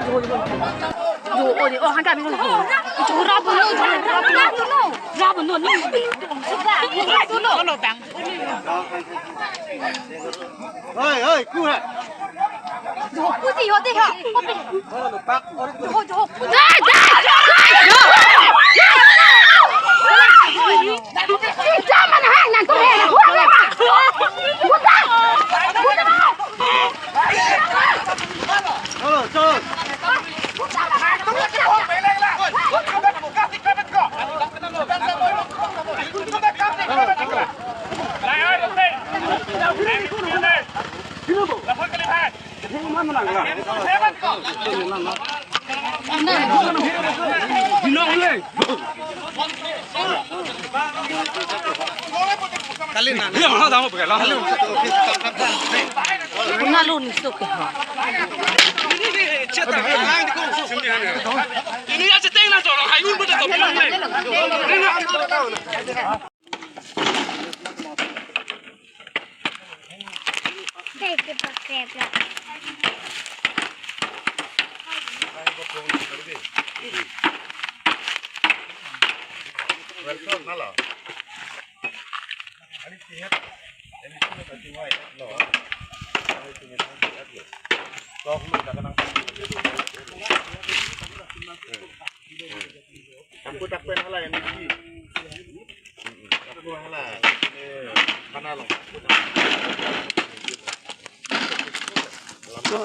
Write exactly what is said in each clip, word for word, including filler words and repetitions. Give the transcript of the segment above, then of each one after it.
Yo, oh, oh, hangke kami ko. Jora bono, jora bono. Jora bono ni. Sudah, sudah. Hei, hei, ku hai. Jok pusi yo de ha. Halo, pak, ore tu. Jok, jok. Halo, chal.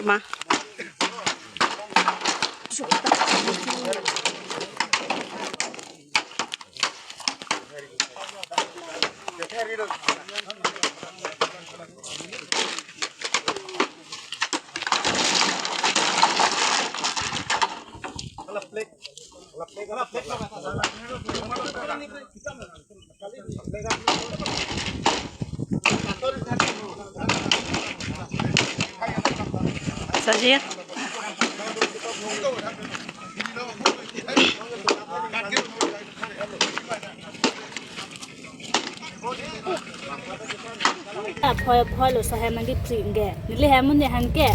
Ma. Sajir. Phoi phoi laso hem nangkephri ke. Neli hem un-e hangke.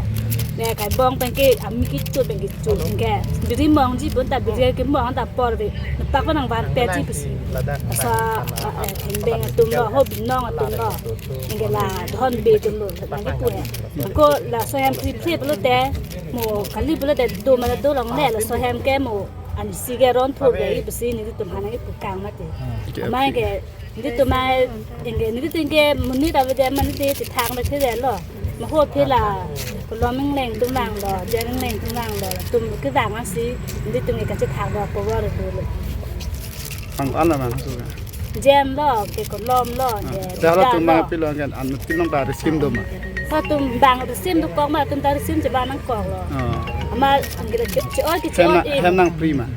Ne kai bong pen ke ami kechot pen kechot ke. Biri mongji bonta biri kemong ta porve. Nepak pa nangvanpetji pusi. Asa, eh, thengbeng atum lo, ho binong atum lo. Anke la dhon be atum lo. Nangkepu he. Ko laso hem phriphri pulote. Mo kali pulote do ma do longle laso hem ke mo. Ansi ke ron thur ke pusi nelitum aphan nangkepu kang mati. Amai ke nelitum mai, anke nelitum ke monit avedet ma nelitum chethang le thedetlo. Maho phela, kolom ingleng atum vanglo, jen ingleng atum vanglo, latum kevang ansi nelitum ke kachethang lo, power lo. Bang ko-an lo bang su ka? Jen lo, ke kolom lo, ke. Te hala dak tum lo. Bang pilo kan an tin long ta resim do ma. Ko tum bang resim dokok ma, tum ta resim chevang nangkoklo. Oh. Ama anke che, che-oi ke hem che-oi na, e. Hem nangphri ma.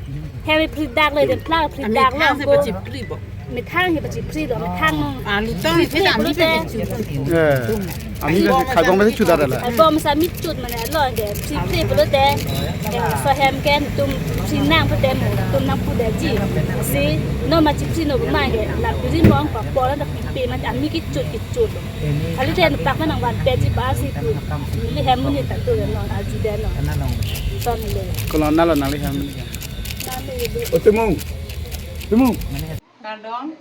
Hem phri dak le, den plang phri dak lo. Methang si ko pachipri bo. Methang hi pachipri lo, methang nung. Alu tang phri si phri ami pulote. Pachipri. Eh. Ami ko khai bong si chuda la. Khai bong sa mi chut mane lo de. Phriphri pulote. Eh, laso hem ke tum phri nang pulote mo tum nangpudetji. Si no ma chiphri no ma ke. La biri mong pa pora ta pipe ma ami kechot kechot. Kali te nepak pa nangvanpetji ba si pu. Neli hem un-e ta tu no arjudetnon. Ton le. Kolon nalo nangli hem un-e. Nangli. O Timung. Timung. Kardom,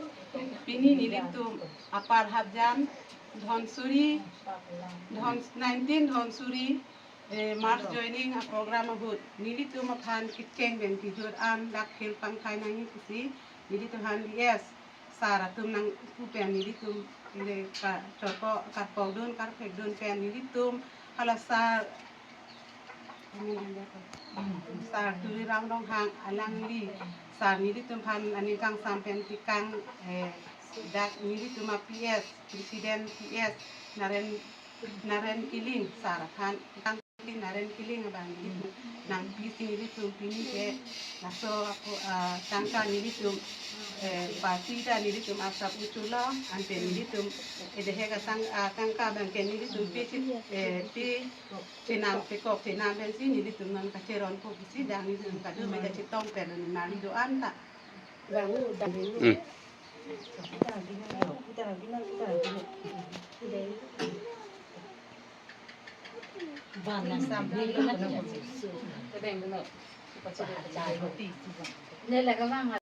pini nelitum Upper Hafjan, Dhansiri, Dhans-, nineteen Dhansiri, eh, mass joining a program ahut. Nelitum aphan kecheng pen kejut an dak khel pangthai nangji pusi, nelitum aphan V S sir atum nangpu pen nelitum le ka chorpo karpokdun karphekdun pen nelitum hala sir Sir Tuliram Ronghang alangli, sir nelitum aphan aning kangsam pen kekang, eh, dak nelitum a P S, President P S, Naren, Naren Killing, sir aphan, kang Naren Killing abang nelitum nangpi si nelitum pini ke, laso ako, ah, tangka nelitum, eh, pasi ta nelitum asap uchulo, ante nelitum, eh, dehek atang, ah, tangka abang ke nelitum pi, eh, pi, Chenam pekok chenam pensi nelitum non kacheron po pusi dak nelitum kadokave kachetong pen neli do-an ta. Hmm. Nele kevang.